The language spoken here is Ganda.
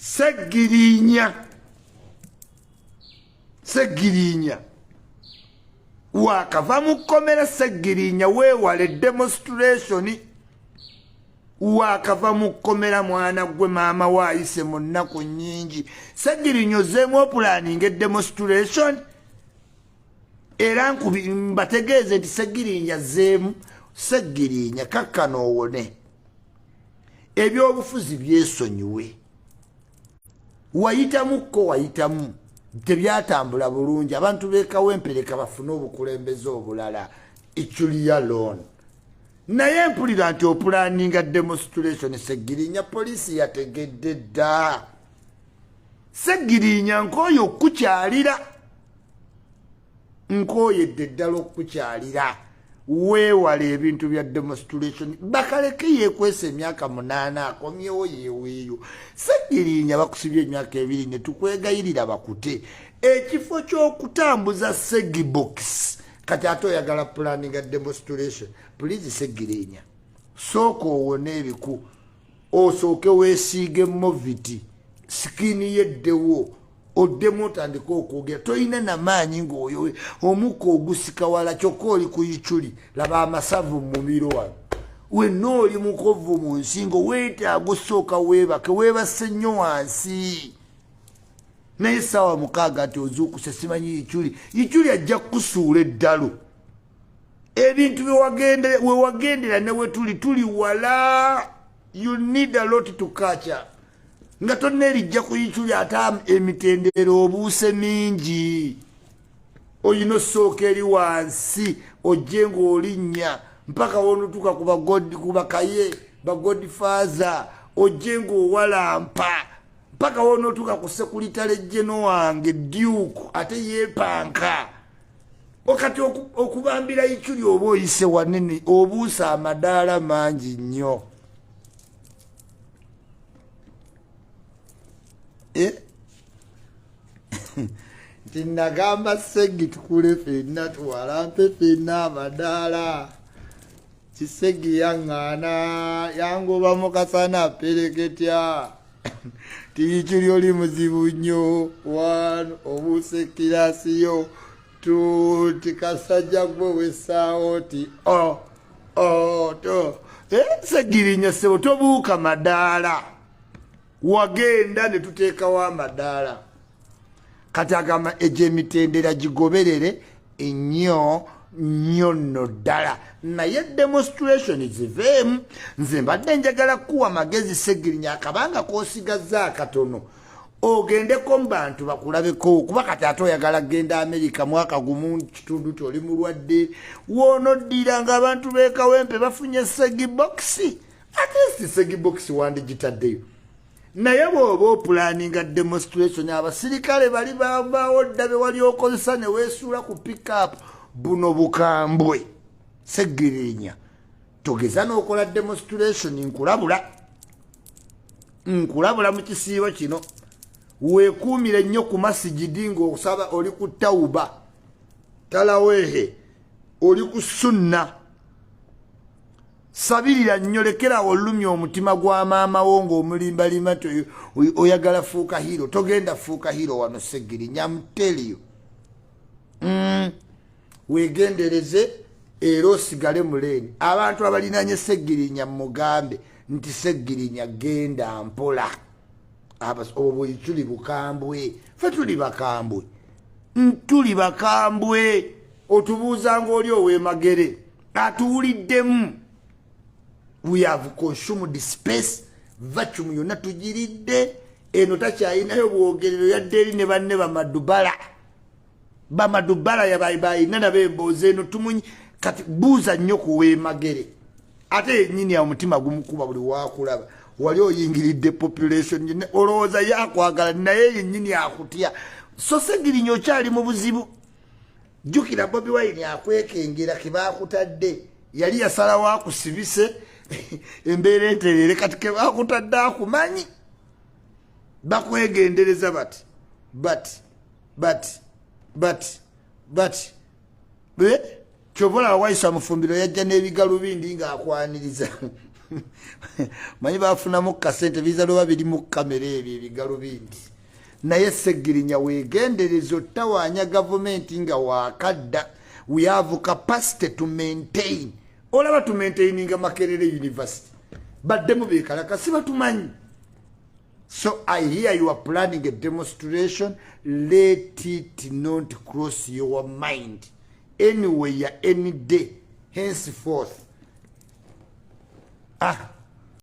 Segirinya, Segirinya wakava mu kkomera. Segirinya, weewale demonstration. Wakava mu kkomera, mwana gwe, maama waayise mu nnaku nnyingi. Segirinya, ozeemu oplanninga demonstration. Era mbategeeze nti Segirinya zeemu. Segirinya, kakkana owone ebyobufuzi, byesonyiwe. Wayitamukko, wayitamu, tebyatambula bulungi. Abantu bekawempereka bafune obukulembeze obulala. Ichulia loan, naye mpulira nti oplanninga demonstration. Segirinya, poliisi yategedde dda. Segirinya, nkooye okukyalira, nkooyedde ddala okukyalira. Weewala ebintu bya demonstration, bakaleke yeekwesa emyaka 8, akomyewo yeeweeyo. Segirinya, bakusibye emyaka 2 ne tukwegayirira bakute ekifo ky'okutambuza segibox. Kati ate oyagala planninga demonstration. Please Segirinya, sooka owone ebiku, osooke weesiige Movit, skin yeddewo, oddemu otandike okwogera. Tolina namaanyi ngaoyo omukka ogusika wala, kyokka oli ku Iculi. Laba amasavu mumiro wano, wenna oli mukovu mu nsingo. Weetaaga osooka weebake, weebase nnyo wansi. Naye essaawa 6 nti ozuukuse, simanyi Iculi. Iculi ajja kukusuula eddalu. Ebintu wewagendera ne wetuli tuli wala. You need a lot to catch up nga tonneerijja ku Iculi. Ate emitendera obuuse mingi. Olina osooka eri wansi, ojje ng'olinnya mpaka wonotuuka ku bakaye bagodfather, ojje ng'owalampa mpaka wonotuuka ku secretary general wange Duke, ate yeepanka. Okati okubambira Iculi oba oyise wanene, obuusa amadaala mangi nnyo. Eh? Nti nagamba Segi, tukule fenna, tuwalampe fenna amadaala. Kisegi yaŋŋaana, yangoba mu kasana pereketya. Tiyikiri, oli muzibu nnyo. One, obuuse kirasiyo. Two, ti kasajja gwe wessaawo ti o o to. Eh, Segirinya ssebo, tobuuka madaala. Wagenda ne tuteekawo amadaala. Kati agamba egyo emitendera gigoberere nnyo nnyo nno ddala, naye demonstration ziveemu. Nze mbadde njagala kuwa magezi, Segirinya, akabanga k'osigazza akatono ogendeko mu bantu bakulabeko, kuba kati ate oyagala genda Amerika mwaka gumu kitundu ti oli mulwadde. Woonoddira ng'abantu b'ekawempe bafunye segibox. At least segibox wandigitaddeyo, naye bw'oba oplanninga demonstration, abasirikale bali bavaawo dda be wali okozesa ne weesuula ku pickup. Buno bukambwe. Segirinya, togeza n'okola demonstration. Nkulabula, nkulabula mu kisiibo kino. Weekuumire nnyo ku masigidi ng'osaba, oli ku tawuba, talaweehe, oli ku sunna. Sabirira nnyo, lekerawo olumya omutima gwa maama wo ng'omulimbalimba nti oyagala fuuka hero. Togenda fuuka hero wano, Segirinya, mtelio. Weegendereze era osigale mu lane. Abantu abalinanye Segirinya, mugambe nti Segirinya, genda mpola. Obwo tuli bukambwe, fe tuli bakambwe, tuli bakambwe. Otubuuza ngaoli ow'emagere atuwuliddemu. We have consumed space, vacuum yonna tugiridde. Eno takyayinayo bwogerero yadde eri ne banne bamadubala, bamadubala yabayina nabo emboozi eno tumunyi. Kati buuza nnyo ku weemagere, ate yennyini omutima gumukuba buli wakulaba. Wali oyingiridde population, olowooza yakwagala, naye yennyini akutya. So Segirinya, okyali mu buzibu. Jjukira Bobi Wine akwekengera kebakutadde. Yali yasalawo akusibise embeera enterere, kati kebakutadde akumanyi, bakwegendereza. Bati but but but but kyova olaba wayisa mufumbiro yajja n'ebigalubindi ng'akwaniriza. Manyi bafunamu kasente, biza lweba biri mu kamera ebyo ebigalo bindi. Naye Segirinya, wegendereza ottawaanya gavumenti nga wakadda. We have capacity to maintain. Olaba tumaintaininga Makerere University, baddemu bekalaka si batumanyi. So I hear you are planning a demonstration. Let it not cross your mind anywhere, any day henceforth. Ah,